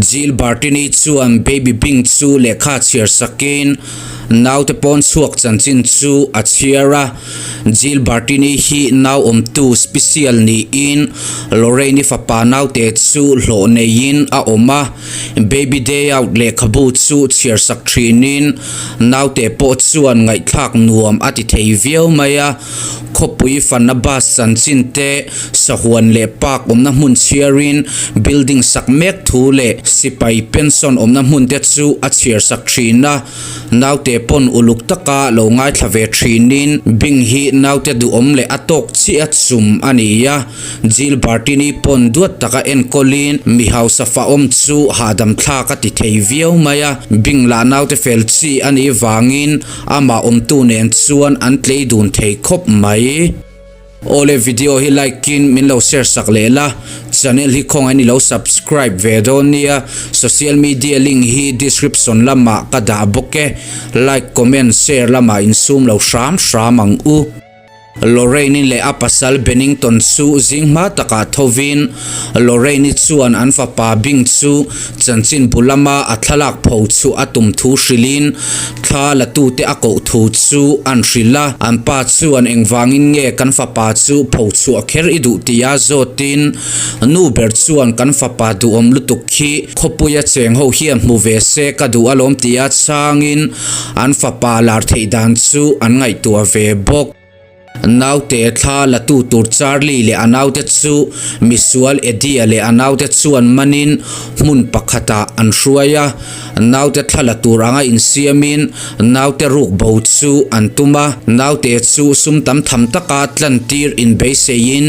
Jill Bartini chuan Baby Bing chu lehkha chhiar sakin naute pawn chhuak chanchin chu a chhiar a. Jill Bartini hi nau awmtu special niin Lorraine-i fapa naute chu hlawh neiin a awm a. Baby Day Out lehkhabu chu chhiar sak thinin naute pawh chuan ngaihthlak nuam a ti thei viau mai a. Khawpui fana bus chanchin te, sahuan leh park awmna hmun chhiarin building sak mek thu leh sipai pension awmna hmun te chu a chhiar sak thin a. Naute pawn uluk taka lo ngaithla ve thinin Bing hi naute duhawm leh a tawk chiah a chum a ni a. Jill Bartini pawn duat taka enkawlin mi hausa fahawm chu hahdam thlak a ti thei viau mai a. Bing lah naute fel chi a nih vangin Amah awmtu nen chuan an tlei dun thei khawp mai. Awle video hi like in min lo share sak leh la, channel hi khawngaih in i lo subscribe ve dawn nia, social media link hi description lamah ka dah bawk e, like comment share lamah insum lo hram hram ang u. Lorraine-i leh a pasal Bennington chu zing hma takah thovin Lorraine-i chuan an fapa Bing chu chanchinbu lama a thlalak pho chhuah a tum thu hrilhin thla latute a koh thu chu an hrilh a. An pa chuan engvangin nge kan fapa chu pho chhuah kher i duh tia zawtin nu ber chuan kan fapa duhawm lutuk khi khawpuia cheng ho hian hmu ve se ka duh alawm tia chhangin An fapa lar theih dan chu an ngaihtuah ve bawk. Naute thla la tu tur Charlie leh a naute chu misual Eddie-a leh a naute chuan manin hmun pakhatah an hruai a. Naute thla la tur anga insiamin naute ruk bo chu an tum a. Naute chu sum tam tham taka tlantir inbeiseiin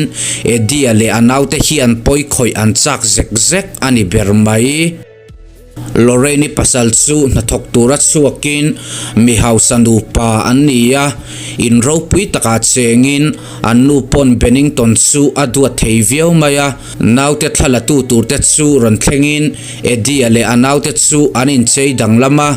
Eddie-a leh a naute hian pawi khawih an chak zek zek a ni ber mai. Lorraine-i pasal chu hnathawk tura chhuakin mi hausa nupa an ni a, in ropui takah chengin an nu pawn Bennington chu a duat thei viau mai a. Naute thla latu turte chu rawn thlengin Eddie-a leh a naute chu an inchei danglam a,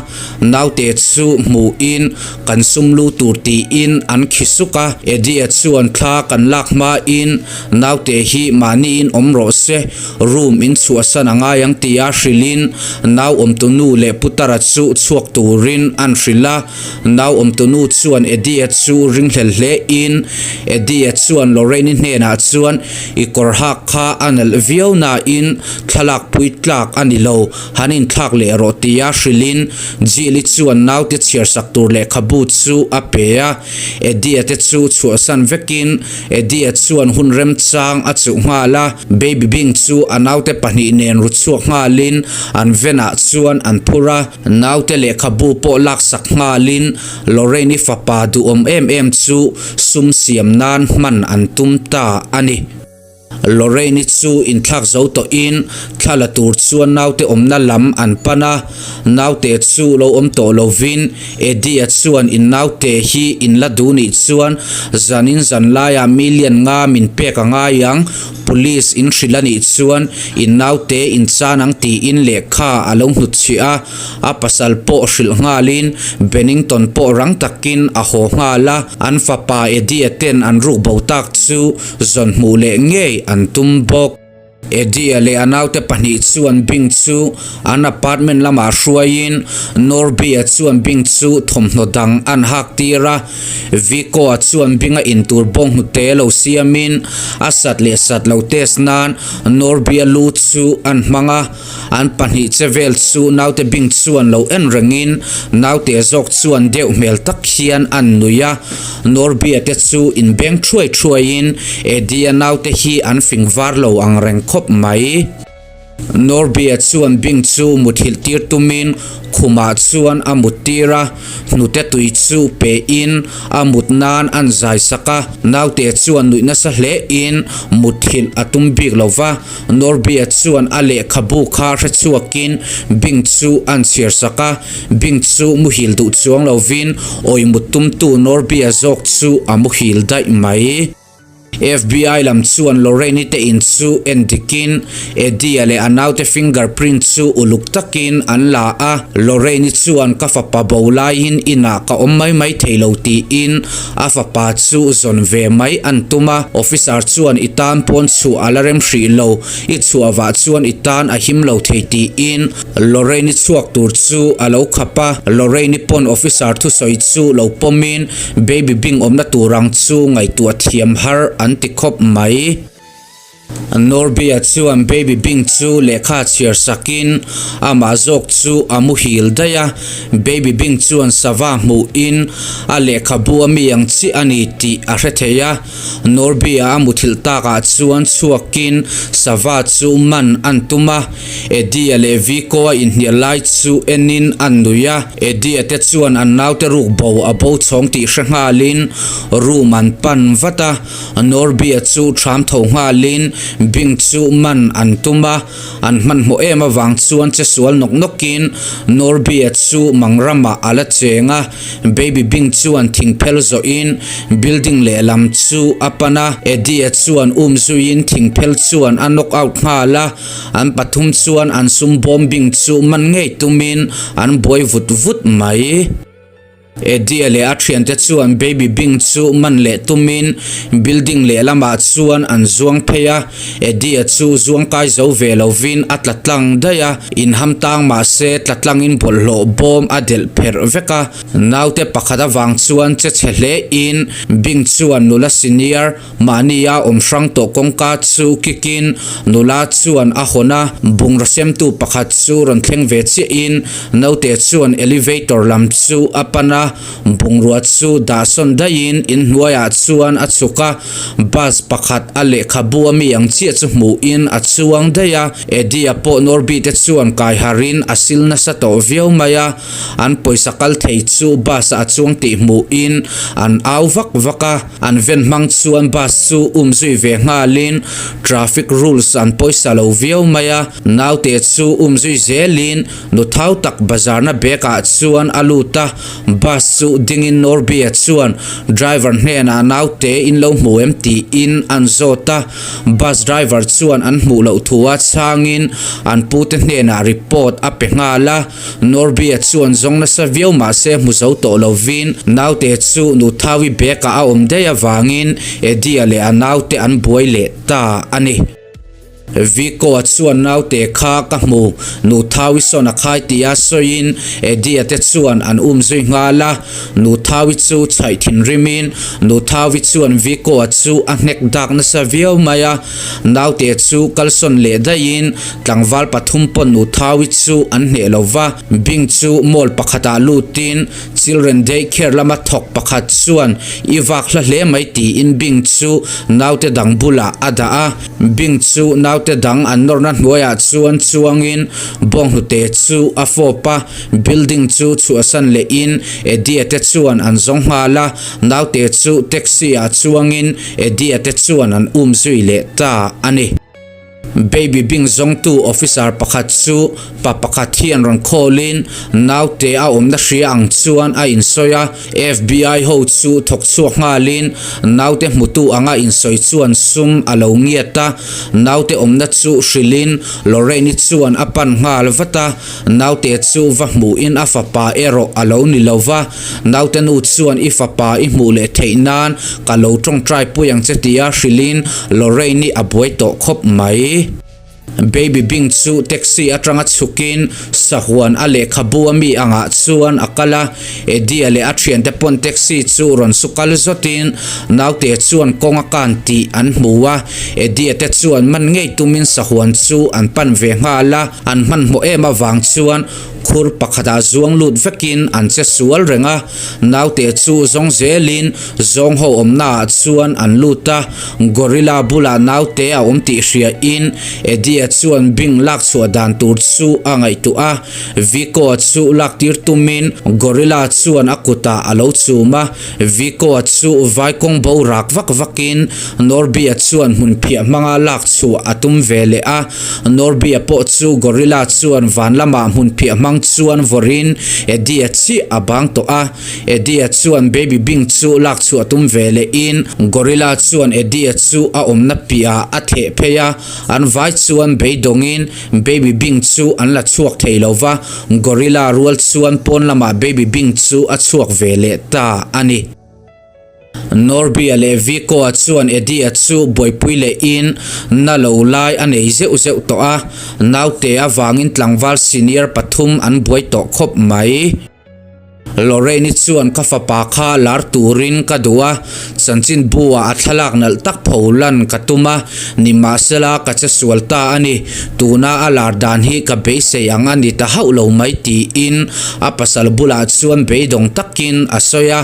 naute chu hmuhin kan sum lu tur tiin an khi suk a. Eddie-a chuan thla kan lak hmain naute hi mahniin awm rawh se, Room in chhuahsan a ngai ang tia hrilhin nau awmtunu leh Putara chu chhuak turin an hrilh a. Nau awmtunu chuan Eddie-a chu ringhlel hle in Eddie-a chuan Lorraine-i hnenah chuan i kawr hak kha a nalh viau nain thlalak pui tlak a ni lo, han inthlak leh rawh tia hrilhin Jill-i chuan naute chhiarsak tur lehkhabu chu a pe a. Eddie-a te chu chhuahsan vekin Eddie-a chuan hun remchang a chuh nghal a, Baby Bing chu a naute pahnih nen ru chhuak nghalin an venah chuan an phur a, naute lehkhabu pawh laksak nghalin Lorraine-i fapa duhawm em em chu sum siam nan hman an tum ta a ni. Lorraine-i chu inthlak zo tawhin thla la tur chuan naute awmna lam an pan a, naute chu lo awm tawh lovin Eddie-a chuan in naute hi in la duh nih chuan zanin zan laiah million nga min pek a ngai ang, police in hrilh a nih chuan in naute in chan ang tiin lehkha a lo hnutchhiah a, a pasal pawh hrilh nghalin Bennington pawh rang takin a haw nghal a, an fapa Eddie-a ten an ruk bo tak chu zawn hmuh leh ngei an tum bawk. Eddie-a leh a naute pahnih chuan Bing chu an apartment lamah hruaiin Norby-a chuan Bing chu thawmhnaw dang an hak tir a. Vico-a chuan Bing-a intur bawng hnute lo siamin a sat leh sat lo test nan Norby-a lu chu an hmang a. An pahnih che vel chu naute Bing chuan lo en rengin naute zawk chuan deuh hmel tak hian an nui a. Norby-a te chu inbeng thuai thuaiin Eddie-a naute hi an fing var lo ang reng khawp mai. Norby-a chuan Bing chu muthilh tir tumin khumah chuan a mut tir a, hnute tui chu pein a mut nan an zai sak a. Naute chuan nuih nasa hlein muthilh a tum bik lo va. Norby-a chuan a lehkhabu kha hre chhuakin Bing chu an chhiar sak a, Bing chu muhil duh chuang lovin awi mut tumtu Norby-a zawk chu a muhil daih mai. FBI lam chuan Lorraine-i te in chu en dikin Eddie-a leh a naute fingerprint chu uluk takin an la a. Lorraine-i chuan ka fapa bo laiin inah ka awm mai mai thei lo tiin a fapa chu zawn ve mai an tum a. Officer chuan i tan pawn chhuah a la rem hrih lo, i chhuah vah chuan i tan a him lo thei tiin Lorraine-i chhuak tur chu a lo khap a. Lorraine-i pawn officer thusawi chu lo pawmin Baby Bing awmna tur ang chu ngaihtuah thiam har an ti khawp mai. Norbia chuan Baby Bing chu lehkha chhiar sakin amah zawk chu a muhil daih a. Baby Bing chuan sava hmuhin a lehkhabu a mi ang chiah a ni tih a hre thei a. Norbia a muthilh takah chuan chhuakin sava chu man an tum a. Eddie-a leh Vico-a inhnial lai chu enin an nui a, Eddie-a te chuan an naute ruk bo a bo chhawng tih hre nghalin room an pan vat a, Norby-a chu ṭham tho nghalin Bing chu man an tum a, an hmanhmawh em avang chuan che sual nawk nawkin Norby-a chu mang ramah a la cheng a. Baby Bing chuan thing phel zawhin building lehlam chu a pan a, Eddie-a chuan um zuiin thing phel chuan a knock out nghal a, an pathum chuan an sum bawm Bing chu man ngei tumin an buai vut vut mai. Eddie-a leh a thiante chuan Baby Bing chu man leh tumin building lehlamah chuan an zuang phei a, Eddie-a chu zuang kai zo ve lovin a tla tlang daih a, inham tang mah se tla tlangin bawlhhlawh bawm a delh pherh vek a. Naute pakhat avang chuan che chhe hlein Bing chuan nula senior mahnia awm hrang tawh kawngka chu kikin nula chuan a hawn a, bungraw semtu pakhat chu rawn thleng ve chiahin naute chuan elevator lam chu a pan a, bungrua chu dahsawn daihin inhnuaiah chuan a chhuk a. Bus pakhat a lehkhabu a mi ang chiah chu hmuhin a chuang daih a, Eddie-a pawh Norby te chuan kai harin a sil nasa tawh viau mai a, an pawisa kal thei chu bus ah a chuang tih hmuhin an au vak vak a, an ven hmang chuan bus chu um zui ve nghalin traffic rules an pawisa lo viau mai a, naute chu um zui zelin Nu thau tak bazarna bag ah chuan a lut a, bus chu dingin Norby-a chuan driver hnenah naute in lo hmu em tiin an zawt a, bus driver chuan an hmuh loh thu a chhangin an pute hnenah report a pe nghal a, Norby-a chuan zawng nasa viau mahse hmu zo tawh lovin naute chu nu thaui bag ah a awm daih avangin Eddie-a leh a naute an buai leh ta a ni. Vico-a chuan naute kha ka hmu, Nu Thawi sawn a khai tia sawiin Eddie-a te chuan an um zui nghal a. Nu Thawi chu chhaih thinrimin Nu Thawi chuan Vico-a chu a hnek dak nasa viau mai a. Naute chu kalsawn leh daihin tlangval pathum pawn Nu Thawi chu an hneh lo va. Bing chu mall pakhatah lutin Children Day Care lama thawk pakhat chuan i vak hla hle mai tiin Bing chu naute dang bulah a dah a. Bing chu naute dang an nawrna hnuaiah chuan chuangin bawnghnute chu a fawp a, building chu chhuahsan lehin Eddie-a te chuan an zawng nghal a, naute chu taxi-ah chuangin Eddie-a te chuan an um zui leh ta a ni. Baby Bing zawngtu officer pakhat chu pa pakhat hian rawn call-in naute a awmna hria ang chuan a insawi a, FBI ho chu thawk chhuak nghalin naute hmutu anga insawi chuan sum a lo ngiat a, naute awmna chu hrilhin Lorraine-i chuan a pan nghal vat a, naute chu va hmuhin a fapa erawh a lo ni lo va, naute nu chuan i fapa i hmuh leh theih nan ka lo tawngtai pui ang che tia hrilhin Lorraine-i a buai tawh khawp mai. Baby Bing chu taxi atanga chhukin sahuan a lehkhabu a mi angah chuan a kal a, Eddie-a leh a thiante pawn taxi chu rawn su kal zawtin naute chuan kawng a kan tih an hmu a, Eddie-a te chuan man ngei tumin sahuan chu an pan ve nghal a, an hmanhmawh em avang chuan khur pakhatah zuang lut vekin an che sual reng a, naute chu zawng zelin Zawng ho awmnaah chuan an lut a, gorilla bulah naute a awm tih hriain Eddie. Eddie-a chuan Bing lak chhuah dan tur chu a ngaihtuah a, Vico-a chu lak tir tumin Gorilla chuan a kutah a lo chum a, Vico-a chu vai kawng bo rak vak vakin Norby-a chuan hmun phiah hmanga lak chhuah a tum ve leh a, Norby-a pawh chu Gorilla chuan van lamah hmun phiah hmang chuan vawrhin Eddie-a chiah a bang tawh a. Eddie-a chuan Baby Bing chu lak chhuah tum ve lehin Gorilla chuan Eddie-a chu a awmna piahah a theh phei a, an vai chuan beidawngin Baby Bing chu an la chhuak thei lo va, Gorilla rual chuan pawn lamah Baby Bing chu a chhuak ve leh ta a ni. Norby-a leh Vico-a chuan Eddie-a chu buaipui lehin na lo lai a nei zeuh zeuh tawh a, naute avangin tlangval senior pathum an buai tawh khawp mai. Lorraine-i chuan ka fapa kha lar turin ka duh a, chanchinbu-ah a thlalak nalh tak pho lan ka tum a, nimahsela ka che sual ta a ni, tuna a lar dan hi ka beisei ang a ni ta hauh lo mai tiin a pasal bulah chuan beidawng takin a sawi a,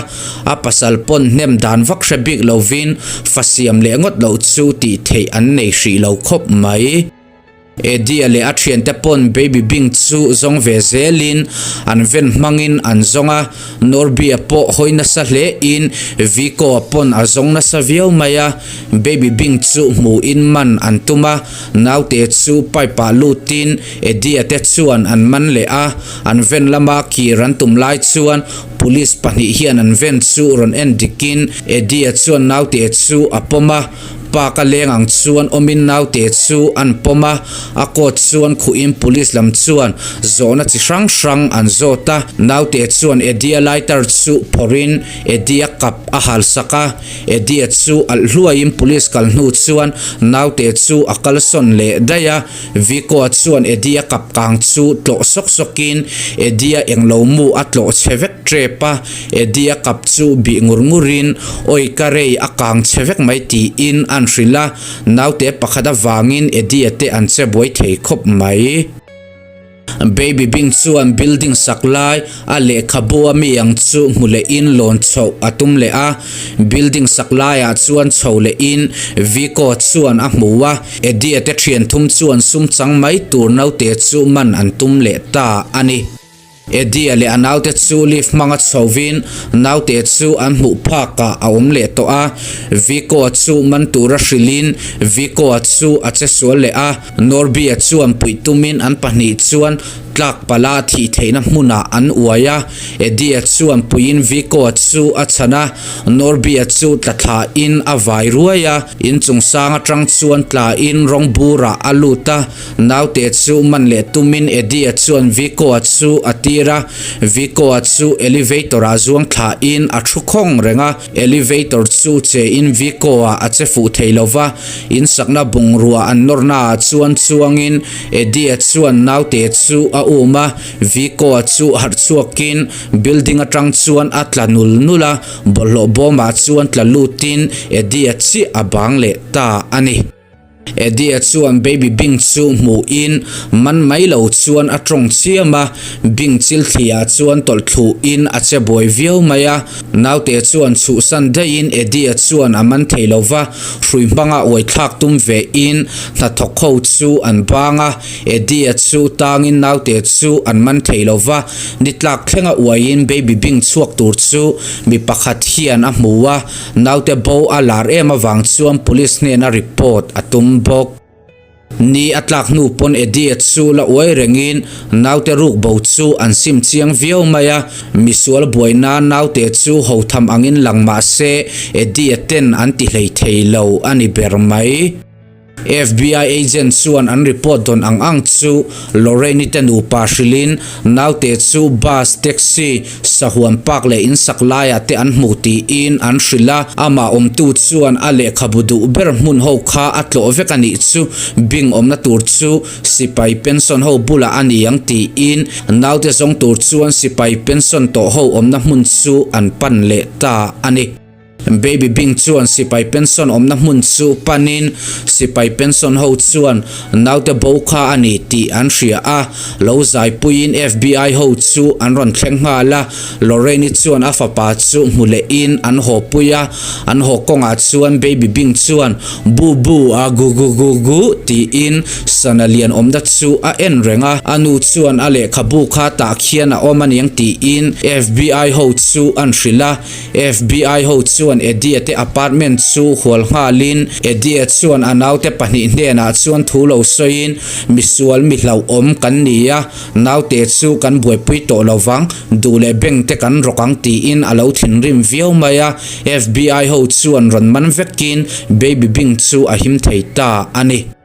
a pasal pawn hnem dan vak hre bik lovin fa siam leh ngawt loh chu tih theih an nei hrih lo khawp mai. Eddie-a leh a thiante pawn Baby Bing chu zawng ve zelin an ven hmangin an zawng a, Norby-a pawh hawi nasa hlein Vico-a pawn a zawng nasa viau mai a, Baby Bing chu hmuhin man an tum a, naute chu pipe-ah lutin Eddie-a te chuan an man leh a, an ven lama kir an tum lai chuan Police pahnih hian an ven chu rawn en dikin Eddie-a chuan naute chu a pawm a. Park a leng ang chuan awmin naute chu an pawm a, a coat chuan khuhin police lam chuan zawhna chi hrang hrang an zawt a. Naute chuan Eddie-a lighter chu phawrhin Eddie-a kap a hal sak a, Eddie-a chu alh hluaiin police kal hnu chuan naute chu a kalsawn leh daih a. Vico-a chuan Eddie-a kap kang chu tlawh sawk sawkin Eddie-a englo mu a tlawh chhe vek tep a, Eddie-a kap chu bih ngur ngurin Awi ka rei a kang chhe vek mai tiin an hrilh a, naute pakhat avangin Eddie-a te an che buai thei khawp mai. Baby Bing chuan building sak lai a lehkhabu a mi ang chu hmu lehin lawn chhoh a tum leh a, building sak laiah chuan chho lehin Vico chuan a hmu a, Eddie-a te thian thum chuan sum chang mai tur naute chu man an tum leh ta a ni. Eddie-a leh a naute chu lift hmanga chhovin naute chu an hmuh phakah a awm leh tawh a, Vico-a chu man tura hrilhin Vico-a chu a che sual leh a, Norby-a chuan puih tumin an pahnih chuan tlak pala thih theihna hmunah an uai a, Eddie-a chuan puiin Vico-a chu a chhan a, Norby-a chu tla thlain a vai ruai a, inchung sang atang chuan tlain rawng burah a lut a, naute chu man leh tumin Eddie-a chuan Vico-a chu a tir a, Vico-a chu elevator-ah zuang thlain a thu khawng reng a. Elevator chu che in Vico-ah a che fuh thei lo va, in sakna bungrua an nawrnaah chuan chuangin Eddie-a chuan naute chu a um a, Vico-a chu harh chhuakin building atang chuan a tla nul nul a, bawlhhlawh bawmah chuan tla lutin Eddie-a chiah a bang leh ta a ni. Eddie-a chuan Baby Bing chu hmuhin man mai lo chuan a tawng chiam a, Bing chilthliah chuan tawlh thluhin a che buai viau mai a. Naute chuan chhuhsan daihin Eddie-a chuan a man thei lo va, hrui hmanga uai thlak tum vein hnathawk ho chu an bang a. Eddie-a chu tangin naute chu an man thei lo va, ni tlak thlenga uaiin Baby Bing chhuak tur chu mi pakhat hian a hmu a. Naute bo a lar em avang chuan police hnena report a tum bawk. Ni a tlak hnu pawn Eddie chu la uai rengin naute ruk bo chu an sim chiang viau mai a, misual buai nan naute chu ho tham angin lang mah se Eddie ten an ti hlei thei lo a ni ber mai. FBI agent chuan an report dawn ang ang chu Lorraine-i te nupa hrilhin naute chu bus, taxi, sahuan park leh in sak laiah te an hmu tiin an hrilh a. Amah awmtu chuan a lehkhabu duh ber hmun ho kha a tlawh vek a nih chu, bing awmna tur chu sipai pension ho bulah a ni ang tiin naute zawng tur chuan sipai pension tawh ho awmna hmun chu an pan leh ta a ni. Baby Bing chuan sipai pension awmna hmun chu panin sipai pension ho chuan naute bo kha a ni tih an hria a, lo zaipuiin FBI ho chu an rawn thleng nghal a, Lorraine-i chuan a fapa chu hmu lehin an haw pui a, an haw kawngah chuan Baby Bing chuan Bu bu a gu gu gu gu tiin sana lian awmna chu a en reng a, a nu chuan a lehkhabu kha tah khian a awm aniang tiin FBI ho chu an hrilh a. FBI ho chuan Eddie-a te apartment chu hual nghalin Eddie-a chuan a naute pahnih hnenah chuan thu lo sawiin, Misual mi hlauhawm kan ni a, naute chu kan buaipui tawh lo vang, duh leh bank te kan rawk ang tiin a lo thinrim viau mai a. FBI ho chuan rawn man vekin Baby Bing chu a him thei ta a ni.